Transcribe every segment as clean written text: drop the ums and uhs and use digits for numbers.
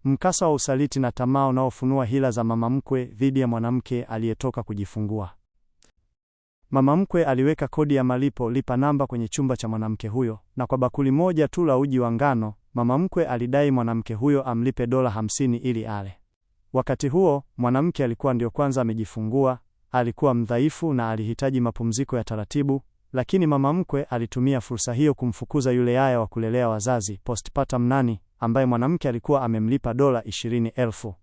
Mkasa wa usaliti na tamaa unaofunua hila za mama mkwe dhidi ya mwanamke aliyetoka kujifungua. Mama mkwe aliweka kodi ya malipo lipa namba kwenye chumba cha mwanamke huyo, na kwa bakuli moja tu la uji wa ngano, mama mkwe alidai mwanamke huyo amlipe $50 ili ale. Wakati huo, mwanamke alikuwa ndio kwanza amejifungua, alikuwa mdhaifu na alihitaji mapumziko ya taratibu, lakini mama mkwe alitumia fursa hiyo kumfukuza yule yaya wa kulelea wazazi postpartum nanny, ambaye mwanamke alikuwa amemlipa $20,000.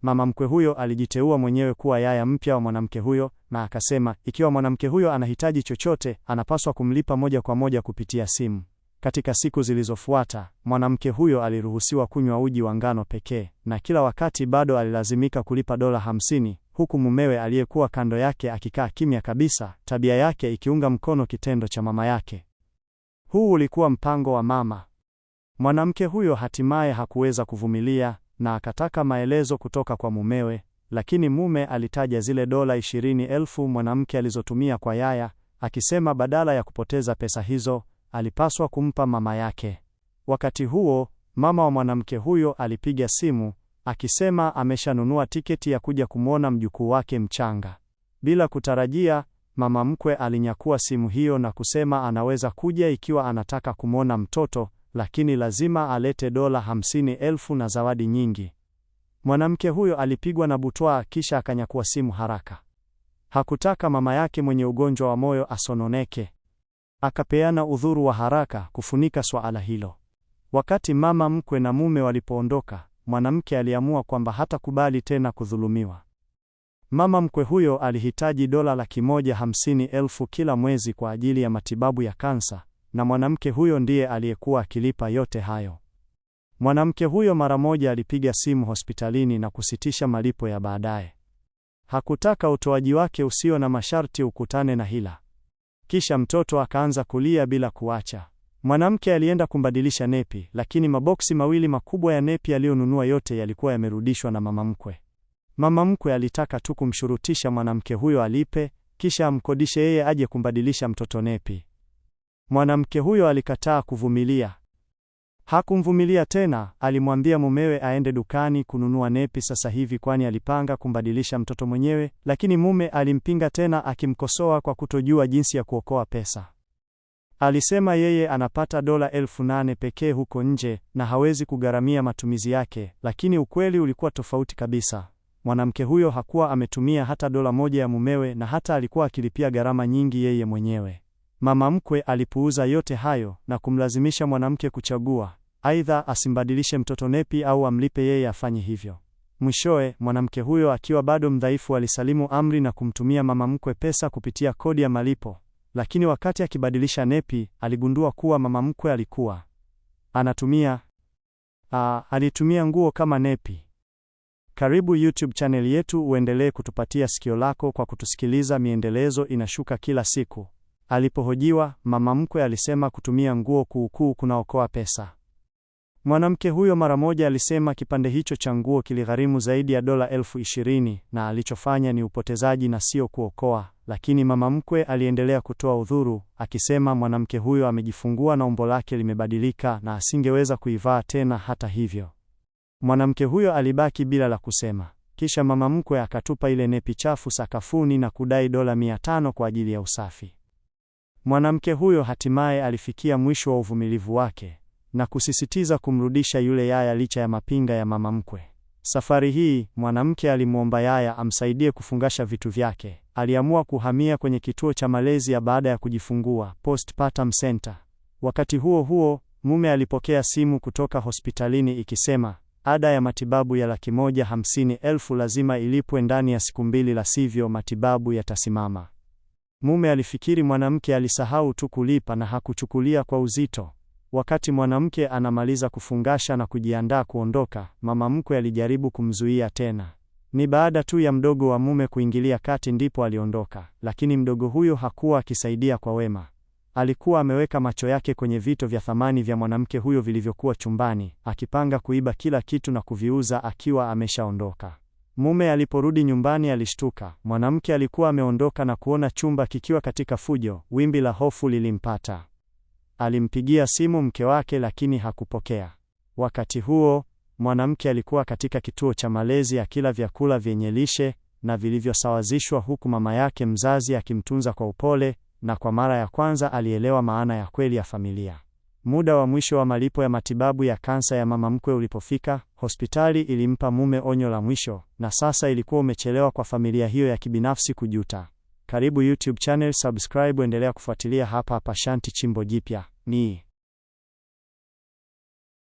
Mama mkwe huyo alijiteua mwenyewe kuwa yaya mpya wa mwanamke huyo na akasema ikiwa mwanamke huyo anahitaji chochote, anapaswa kumlipa moja kwa moja kupitia simu. Katika siku zilizofuata, mwanamke huyo aliruhusiwa kunywa uji wa ngano pekee, na kila wakati bado alilazimika kulipa $50, huku mumewe aliyekuwa kando yake akikaa kimya kabisa, tabia yake ikiunga mkono kitendo cha mama yake. Huu ulikuwa mpango wa mama. Mwanamke huyo hatimaye hakuweza kuvumilia na akataka maelezo kutoka kwa mumewe, lakini mume alitaja zile $20,000 mwanamke alizotumia kwa yaya, akisema badala ya kupoteza pesa hizo alipaswa kumpa mama yake. Wakati huo, mama wa mwanamke huyo alipiga simu akisema ameshanunua tiketi ya kuja kumwona mjukuu wake mchanga. Bila kutarajia, mama mkwe alinyakua simu hiyo na kusema anaweza kuja ikiwa anataka kumwona mtoto, lakini lazima alete $50,000 na zawadi nyingi. Mwanamke huyo alipigwa na butwaa kisha akanyakua simu haraka. Hakutaka mama yake mwenye ugonjwa wa moyo asononeke. Akapeana udhuru wa haraka kufunika swala hilo. Wakati mama mkwe na mume walipoondoka, mwanamke aliamua kwamba hatakubali tena kudhulumiwa. Mama mkwe huyo alihitaji $150,000 kila mwezi kwa ajili ya matibabu ya kansa, na mwanamke huyo ndiye aliyekuwa akilipa yote hayo. Mwanamke huyo mara moja alipiga simu hospitalini na kusitisha malipo ya baadaye. Hakutaka utoaji wake usio na masharti ukutane na hila. Kisha mtoto akaanza kulia bila kuacha. Mwanamke alienda kumbadilisha nepi, lakini maboksi mawili makubwa ya nepi aliyonunua yote yalikuwa yamerudishwa na mama mkwe. Mama mkwe alitaka tu kumshurutisha mwanamke huyo alipe, kisha amkodishe yeye aje kumbadilisha mtoto nepi. Mwanamke huyo alikataa kuvumilia. Hakumvumilia tena, alimwambia mumewe aende dukani kununua nepi sasa hivi kwani alipanga kumbadilisha mtoto mwenyewe, lakini mume alimpinga tena akimkosoa kwa kutojua jinsi ya kuokoa pesa. Alisema yeye anapata $8,000 pekee huko nje na hawezi kugharamia matumizi yake, lakini ukweli ulikuwa tofauti kabisa. Mwanamke huyo hakuwa ametumia hata $1 ya mumewe na hata alikuwa akilipia gharama nyingi yeye mwenyewe. Mama mkwe alipuuza yote hayo na kumlazimisha mwanamke kuchagua, aidha asimbadilishe mtoto nepi au amlipe yeye afanye hivyo. Mwishowe, mwanamke huyo akiwa bado mdhaifu alisalimu amri na kumtumia mama mkwe pesa kupitia kodi ya malipo. Lakini wakati akibadilisha nepi, aligundua kuwa mama mkwe alikuwa anatumia alitumia nguo kama nepi. Karibu YouTube channel yetu, uendelee kutupatia sikio lako kwa kutusikiliza. Miendelezo inashuka kila siku. Alipohojiwa, mama mkwe alisema kutumia nguo kuukuu kunaokoa pesa. Mwanamke huyo mara moja alisema kipande hicho cha nguo kiligharimu zaidi ya $20,000 na alichofanya ni upotezaji na sio kuokoa. Lakini mama mkwe aliendelea kutoa udhuru akisema mwanamke huyo amejifungua na umbo lake limebadilika na asingeweza kuivaa tena hata hivyo. Mwanamke huyo alibaki bila la kusema. Kisha mama mkwe akatupa ile nepi chafu sakafuni na kudai $500 kwa ajili ya usafi. Mwanamke huyo hatimaye alifikia mwisho wa uvumilivu wake na kusisitiza kumrudisha yule yaya licha ya mapinga ya mama mkwe. Safari hii mwanamke alimwomba yaya amsaidie kufungasha vitu vyake. Aliamua kuhamia kwenye kituo cha malezi ya baada ya kujifungua, postpartum center. Wakati huo huo, mume alipokea simu kutoka hospitalini ikisema ada ya matibabu ya 150,000 lazima ilipwe ndani ya siku 2, la sivyo matibabu yatasimama. Mume alifikiri mwanamke alisahau tu kulipa na hakuchukulia kwa uzito. Wakati mwanamke anamaliza kufungasha na kujiandaa kuondoka, mama mkwe alijaribu kumzuia tena. Ni baada tu ya mdogo wa mume kuingilia kati ndipo aliondoka, lakini mdogo huyo hakuwa akisaidia kwa wema. Alikuwa ameweka macho yake kwenye vito vya thamani vya mwanamke huyo vilivyokuwa chumbani, akipanga kuiba kila kitu na kuviuza akiwa ameshaondoka. Mume aliporudi nyumbani alishtuka. Mwanamke alikuwa ameondoka na kuona chumba kikiwa katika fujo. Wimbi la hofu lilimpata. Alimpigia simu mke wake lakini hakupokea. Wakati huo, Mwanamke alikuwa katika kituo cha malezi akila vyakula vyenye lishe na vilivyosawazishwa, huku mama yake mzazi akimtunza kwa upole, na kwa mara ya kwanza alielewa maana ya kweli ya familia. Muda wa mwisho wa malipo ya matibabu ya kansa ya mama mkwe ulipofika, hospitali ilimpa mume onyo la mwisho, na sasa ilikuwa umechelewa kwa familia hiyo ya kibinafsi kujuta. Karibu YouTube channel, subscribe, endelea kufuatilia hapa hapa Shanti Chimbo Jipya. Ni